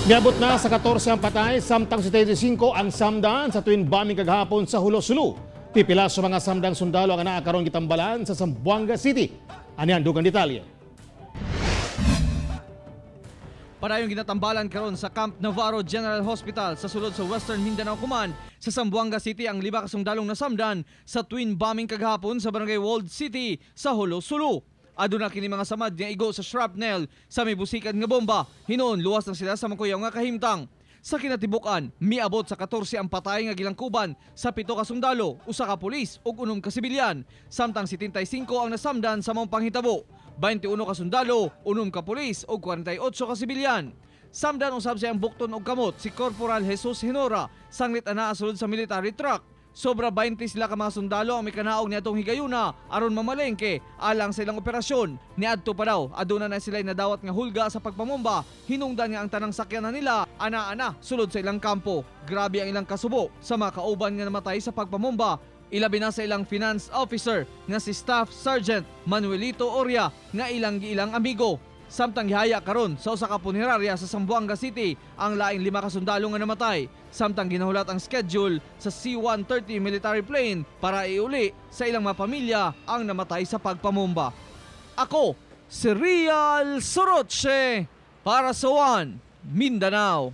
Miabot na sa 14 ang patay, samtang 75 ang samdan sa twin bombing kagahapon sa Jolo, Sulu. Pipila sa mga samdang sundalo ang anaa karon gitambalan sa Zamboanga City. Ani ang dugang detalye. Padayong ginatambalan karon sa Camp Navarro General Hospital sa sulod sa Western Mindanao Command sa Zamboanga City ang 5 ka sundalong nasamdan sa twin bombing kagahapon sa Barangay Walled City sa Jolo, Sulu. Aduna kini mga samad nga igo sa shrapnel sa may busikan nga bomba. Hinuon luwas na sila sa makuyaw nga kahimtang. Sa kinatibuk-an, miabot sa 14 ang patay nga gilangkuban sa 7 ka sundalo, 1 ka pulis ug 6 ka sibilyan. Samtang 75 ang nasamdan sa maong panghitabo. 21 ka sundalo, 6 ka pulis ug 48 ka sibilyan. Samdan usab siyang bukton og kamot si Corporal Jesus Hinora sanglit anaa sulod sa military truck. Sobra 20 sila ka mga sundalo ang mikanaog niadtong higayuna aron mamalengke alang sa ilang operasyon. Niadto pa daw, aduna na sila nadawat nga hulga sa pagpamomba, hinungdan nga ang tanang sakyanan nila ana-ana sulod sa ilang kampo. Grabe ang ilang kasubo sa mga kauban nga namatay sa pagpamomba. Ilabi na sa ilang finance officer nga si Staff Sergeant Manuelito Oria nga ilang giilang amigo. Samtang gihaya karon sa usa ka punerarya sa Zamboanga City ang laing 5 ka sundalo nga namatay. Samtang ginahulat ang schedule sa C-130 military plane para iuli sa ilang mga pamilya ang namatay sa pagpamomba. Ako, si Real Soroche para sa One Mindanao.